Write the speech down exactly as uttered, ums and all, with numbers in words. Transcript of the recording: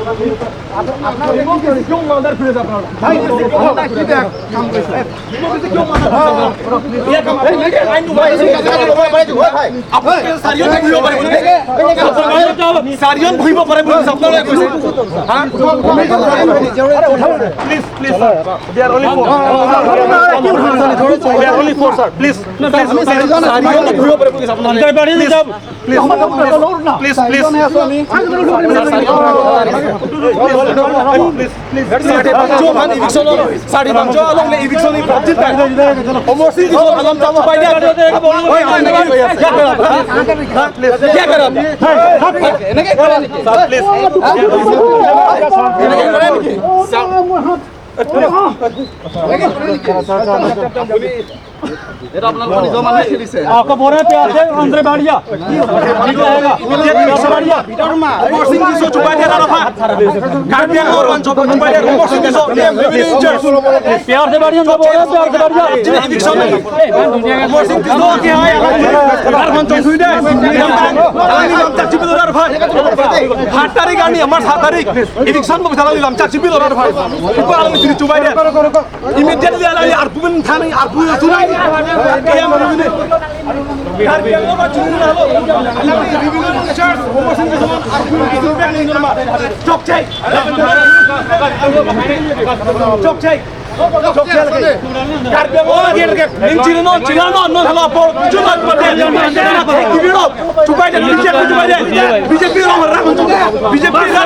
আপোনালোকে কিয় ইমানদাৰ ঘূৰি আছে আপোনালোকে? ভাই, আপোনালোকে কিয় মাথা ঘূৰি আছে আপোনালোকৰ? ইয়াৰ কাম, এই, এই, এই, আইন নহয়। আপোনালোকে চাৰিজন বহিব পাৰিব নেকি? চাৰিজন বহিব পাৰে বুলি আপোনালোকে কৈছে? হা? Please, please, sir. They are only four. They are only four, sir. Please, please, please. চাৰিজন বহিব পাৰিব নেকি আপোনালোকে? Please. Please, please, please. Please, please. Sari bangjo aphan eviction, sari bangjo along le eviction ni prapjit pai. Omor Sing Tisso alam tamu pai dia. Oi, oi, nagi, ya kara, ha? Please. Ya kara. Nagi kara niki. Sir, please. Nagi kara niki. এইটো আপোনালোকৰ নিজৰ মানুহে খেলিছে। आपको बोल रहे हैं, प्यार से अंदर बैठ जा। ठीक रहेगा। प्यार से बैठ जा। Omor Sing Tisso chupai dia, Karbi Anglong chupai dia, Omor Sing Tisso, प्यार से बैठ जा, उनको बोल रहे हैं, प्यार से बैठ जा। Eviction नहीं। Omor Sing Tisso, क्या है? সাত তাৰিখ আনি, আমাৰ সাত তাৰিখ। Eviction bo bisa lagi lamchak chipi lo, Immediately, alangli arpu pen than, arpu sunai. Kaya mana ini? Karbi Anglong ma chini na lo. Alangli revenue teachers, Omor Sing Tisso arpu pen than. Chokchai. Chokchai. Chokchai lagi. Karbi Anglong ma chini ke. Ning chini non, chini non, non halo apor. Chuma pate. Chupai de, B J P chupai de. B J P lo, B J P lo.